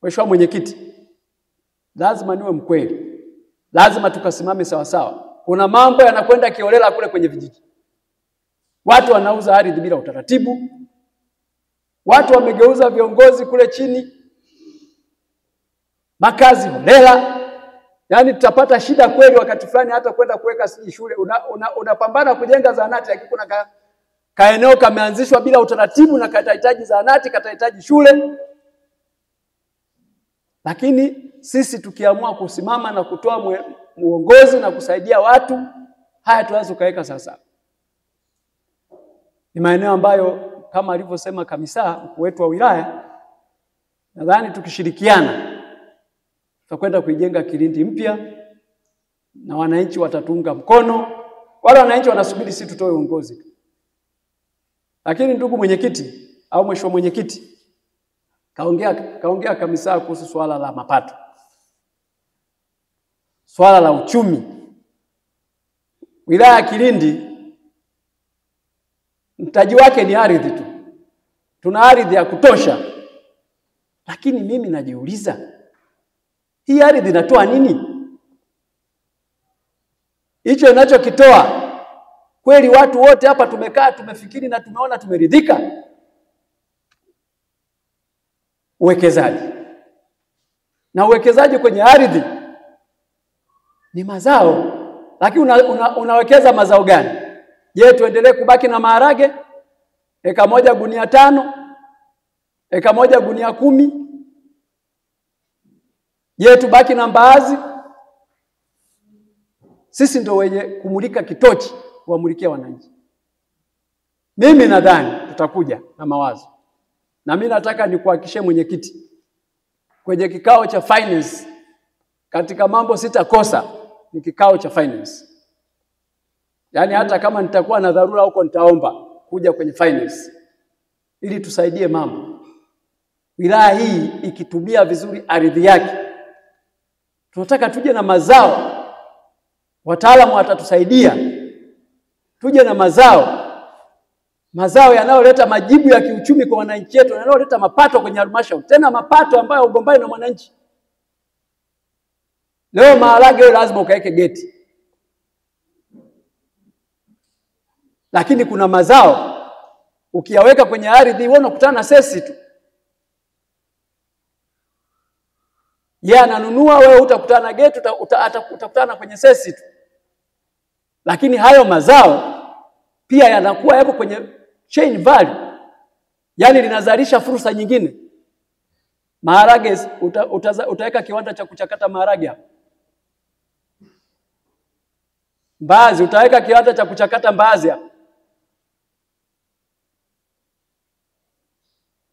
Mheshimiwa Mwenyekiti, lazima niwe mkweli, lazima tukasimame sawa sawa. Kuna mambo yanakwenda kiolela kule kwenye vijiji. Watu wanauza ardhi bila utaratibu. Watu wamegeuza viongozi kule chini, makazi holela. Yaani tutapata shida kweli wakati fulani hata kwenda kuweka shule. Unapambana kujenga zahanati, lakini kuna kaeneo kameanzishwa bila utaratibu na katahitaji zahanati, katahitaji shule. Lakini sisi tukiamua kusimama na kutoa muongozi na kusaidia watu, haya tunaweza kuweka sasa. Ni maeneo ambayo kama alivyosema kamisa mkuu wetu wa wilaya, nadhani tukishirikiana tutakwenda kuijenga Kilindi mpya na wananchi watatunga mkono. Wale wananchi wanasubiri sisi tutoe uongozi. Lakini ndugu mwenyekiti au mheshimiwa mwenyekiti, kaongea kamisa kuhusu swala la mapato, swala la uchumi. Wilaya ya Kilindi mtaji wake ni ardhi tu. Tuna ardhi ya kutosha. Lakini mimi najiuliza, hii ardhi inatoa nini? Hicho inachokitoa kweli watu wote hapa tumekaa tumefikiri na tumeona tumeridhika? Uwekezaji. Na uwekezaji kwenye ardhi ni mazao. Lakini unawekeza mazao gani? Je, tuendelee kubaki na maharage eka 1 gunia 5, eka 1 gunia 10? Je, tubaki na mbaazi? Sisi ndio wenye kumulika kitochi kuwamulikia wananchi. Mimi nadhani tutakuja na mawazo. Na mimi nataka nikuhakikishie mwenyekiti, kwenye kikao cha finance, katika mambo sitakosa ni kikao cha finance. Yaani hata kama nitakuwa na dharura huko nitaomba kuja kwenye finance ili tusaidie mambo. Wilaya hii ikitumia vizuri ardhi yake, tunataka tuje na mazao. Wataalamu watatusaidia. Tuje na mazao. Mazao yanayoleta majibu ya kiuchumi kwa wananchi wetu, yanayoleta mapato kwenye halmashauri. Tena mapato ambayo ugombani na mwananchi. Leo maharage lazima ukaeke geti. Lakini kuna mazao ukiyaweka kwenye ardhi wewe unakutana na sesi tu. Yeye ananunua, wewe utakutana na geti, utakutana kwenye sesi tu. Lakini hayo mazao pia yanakuwa yako kwenye chain value. Yaani linazalisha fursa nyingine. Maharage utaweka kiwanda cha kuchakata maharage hapo. Mbaazi utaweka kiwanda cha kuchakata mbaazi hapo.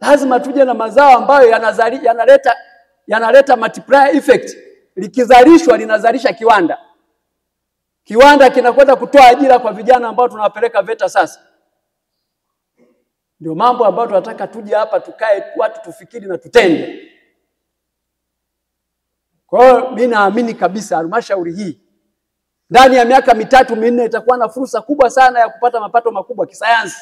Lazima tuje na mazao ambayo yanaleta multiplier effect. Likizalishwa linazalisha kiwanda. Kiwanda kinakwenda kutoa ajira kwa vijana ambao tunawapeleka VETA sasa. Ndio mambo ambayo tunataka tuje hapa tukae watu tufikiri na tutende. Kwa hiyo mimi naamini kabisa halmashauri hii ndani ya miaka 3 4 itakuwa na fursa kubwa sana ya kupata mapato makubwa kisayansi.